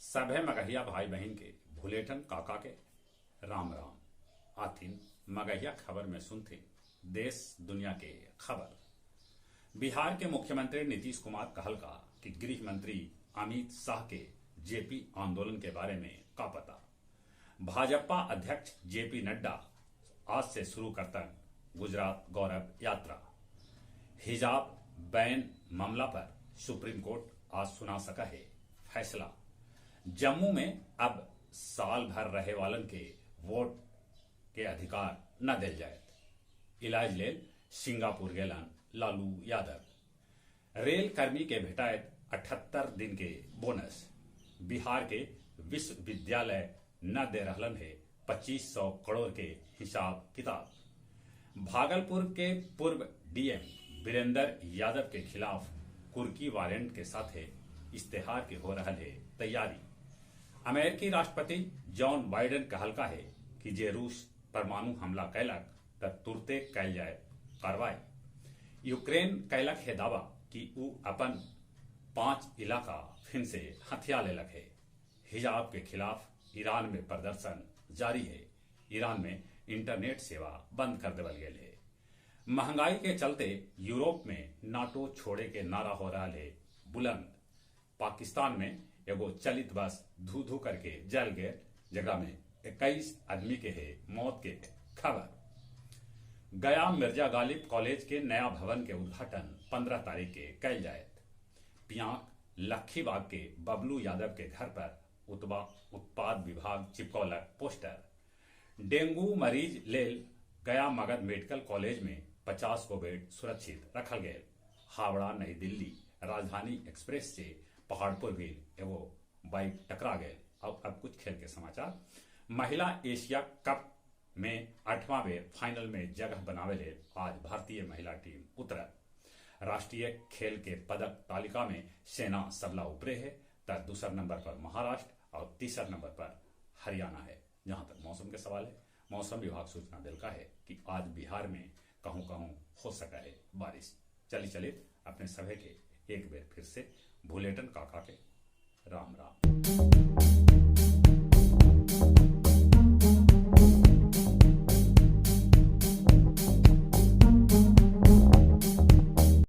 सभे मगहिया भाई बहिन के भुलेठन काका के राम राम। आथिन मगहिया खबर में सुनथिन देश दुनिया के खबर। बिहार के मुख्यमंत्री नीतीश कुमार कहलका कि गृह मंत्री अमित शाह के जेपी आंदोलन के बारे में का पता। भाजपा अध्यक्ष जेपी नड्डा आज से शुरू करतन गुजरात गौरव यात्रा। हिजाब बैन मामला पर सुप्रीम कोर्ट आज सुना सका है फैसला। जम्मू में अब साल भर रहे वालन के वोट के अधिकार न दिल जाए। इलाज लेल सिंगापुर गेलन लालू यादव। रेल कर्मी के भेटायत 78 दिन के बोनस। बिहार के विश्वविद्यालय न दे रहलन है 2500 करोड़ के हिसाब किताब। भागलपुर के पूर्व डीएम वीरेंद्र यादव के खिलाफ कुर्की वारंट के साथे इश्तेहार के हो रहा है तैयारी। अमेरिकी राष्ट्रपति जॉन बाइडेन कहलका है कि जे रूस परमाणु हमला कैलक त तुरते कैल जाए कार्रवाई। यूक्रेन कैलक है दावा कि ऊ अपन 5 इलाका फिन से हथिया लेलक है। हिजाब के खिलाफ ईरान में प्रदर्शन जारी है। ईरान में इंटरनेट सेवा बंद कर देवल गेल है। महंगाई के चलते यूरोप में नाटो छोड़े के नारा हो रहा है बुलंद। पाकिस्तान में एगो चलित बस धू धू करके जल गए, जगह में 21 आदमी के है मौत के खबर। गया मिर्जा गालिब कॉलेज के नया भवन के उद्घाटन 15 तारीख के कैल जायत। पियांक लखीबाग के बबलू यादव के घर पर उत्पाद विभाग चिपकौलक पोस्टर। डेंगू मरीज लेल गया मगध मेडिकल कॉलेज में 50 गो बेड सुरक्षित रखल गए। हावड़ा नई दिल्ली राजधानी एक्सप्रेस से पहाड़पुर भी एगो बाइक टकरा गए। और अब कुछ खेल के समाचार। महिला एशिया कप में 8वां बेर फाइनल में जगह बनावे ले आज भारतीय महिला टीम उतरल। राष्ट्रीय खेल के पदक तालिका में सेना सबला ऊपरे है, त दूसर नंबर पर महाराष्ट्र और तीसर नंबर पर हरियाणा है। जहां तक मौसम के सवाल है, मौसम विभाग सूचना दिलका है कि आज बिहार में कहूं कहूं हो सका है बारिश। चली चले अपने सभे के एक बेर फिर से भुलेटन काका के राम राम।